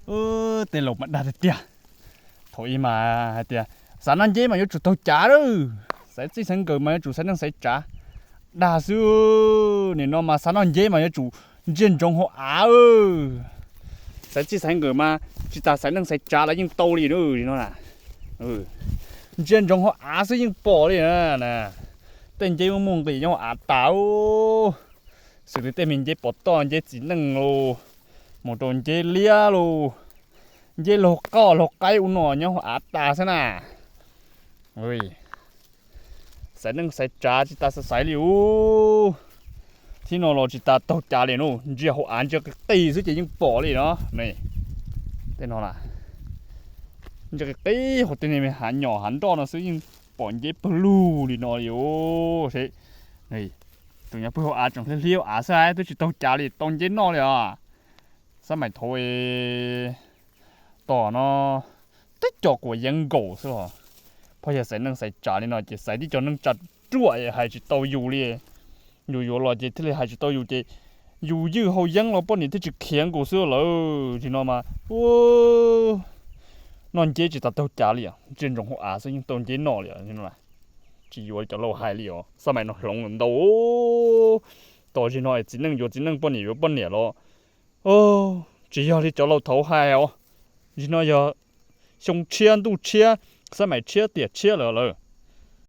Tej laus mas dag tiag tiag. Thaum ub mas hais tias xav noj nceb mas yuav tsum taug cav lawm, xaiv txij xaiv nkawm mas yuav tsum xaiv neej xaiv tsav dag xwb. Nim no mas xav noj nceb mas yuav tsum ntsia ntsoov hauv av. Xaiv txij xaiv nkawm mas tsis tas xaiv neej xaiv tsav los yeej tau li no na. Ntsia ntsoov hauv av xwb yeej pom li na. Tej nceb muaj muaj nqis nyob hauv av tas. Xws li tej me nceb pov toj, nceb txiv neej los mus rau nceb liab los, nceb laug qoj laug qaib ua no nyob hauv av tas xwb na. Xaiv neej xaiv tsav tsis tas xaiv xaiv li ub. Thiab no los tsis tas taug cav li no, ntsia hauv av ntsia qis qis xwb ces yeej pom li no. Tej no ntsia qis qis hauv tej niag hav nyom hav nroj no xwb yeej pom nceb pawg lug li no li os. Tus nyob pw hauv av tseem hlib hlib hauv av xwb twb tsis taug cav li tau nceb noj li os. Xab maim thaum tos no twb cov quav yeeb nkaus xwb os. Phoj yog xaiv neej xaiv tsav li no ces xaiv tib co neej tsa ruam hais tsis tau yus li. Yus yuav los ces thiaj li hais tsis tau yus ces yus ywj hau yeeb los poj niam thiaj tsis khiav nkaus xwb lawm. Li no mas noj nceb tsis tas taug cav li os, ntsia ntsoov hauv av xwb yeej tau nceb noj li. Tsis yuav li cov laus hais li os, xab maim no hloov ntau. Tos zim no txiv neej yuav txiv neej poj niam yuav poj niam los tsis yog li cov laus thaud hais os. Zim no yog xyoo tshiab ntuj tshiab, xab maim tshiab tiam tshiab lawm lawm.